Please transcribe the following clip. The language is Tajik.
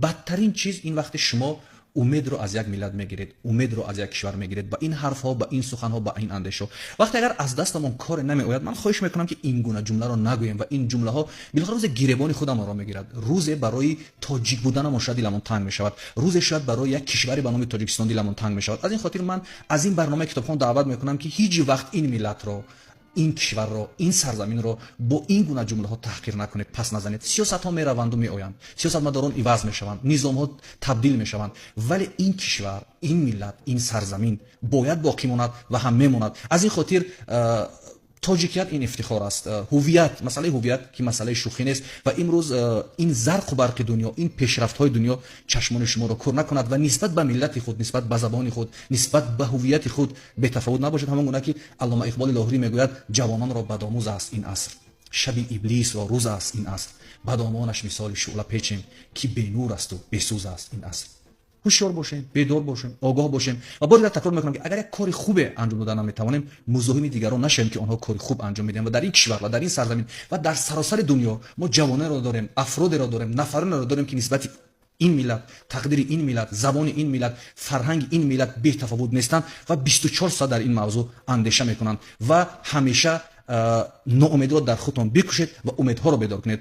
Бадтарин чиз ин вақте шумо умедро аз як миллат мегиред, умедро аз як кишвар мегиред ба ин ҳарфҳо, ба ин суханҳо, ба ин андешаҳо. Вақте агар аз дастамон коре намеояд, ман хоҳиш мекунам, ки ин гуна ҷумларо нагӯем ва ин ҷумлаҳо билохира рӯзе гиребони худамонро мегирад. Рӯзе барои тоҷик буданамон шояд диламон танг мешавад, рӯзе шояд барои як кишваре ба номи Тоҷикистон диламон танг мешавад. Аз ин хотир ман аз ин барномаи Китобхон даъват мекунам, ки ҳеҷ вақт ин миллатро, ин кишварро, ин сарзаминро бо ин гуна ҷумлаҳо таҳқир накунед, пас назанед. Сиёсатҳо мераванду меоянд, сиёсатмадорон иваз мешаванд, низомҳо табдил мешаванд, вале ин кишвар, ин миллат, ин сарзамин бояд боқӣ монад ва ҳам мемонад. Аз ин хотир тоҷикият ин ифтихор аст. Ҳувият, масъалаи ҳувият, ки масъалаи шӯхӣ нест. Ва имрӯз ин зарқу барқи дунё, ин пешрафтҳои дунё чашмони шуморо кур накунад ва нисбат ба миллати худ, нисбат ба забони худ, нисбат ба ҳувияти худ бетафовут набошад. Ҳамон гуна ки Аллома Иқболи Лоҳурӣ мегӯяд: «Ҷавононро бадомӯз аст ин аср, шаби иблисро рӯз аст ин аср, ба домонаш мисоли шӯъла печем, ки бенур асту бесӯз аст ин аср». Ҳушёр бошем, бедор бошем, огоҳ бошем. Ва бори дигар такрор мекунам, ки агар як кори хубе анҷом дода наметавонем, музоҳими дигарон нашавем, ки онҳо кори хуб анҷом медиҳанд. Ва дар ин кишвар ва дар ин сарзамин ва дар саросари дунё мо ҷавонеро дорем, афродеро дорем, нафаронеро дорем, ки нисбати ин миллат, тақдири ин миллат, забони ин миллат, фарҳанги ин миллат бетафовут нестанд ва 24 соат дар ин мавзӯъ андеша мекунанд. Ва ҳамеша ноумедиро дар худтон бикушед ва умедҳоро бедор кунед.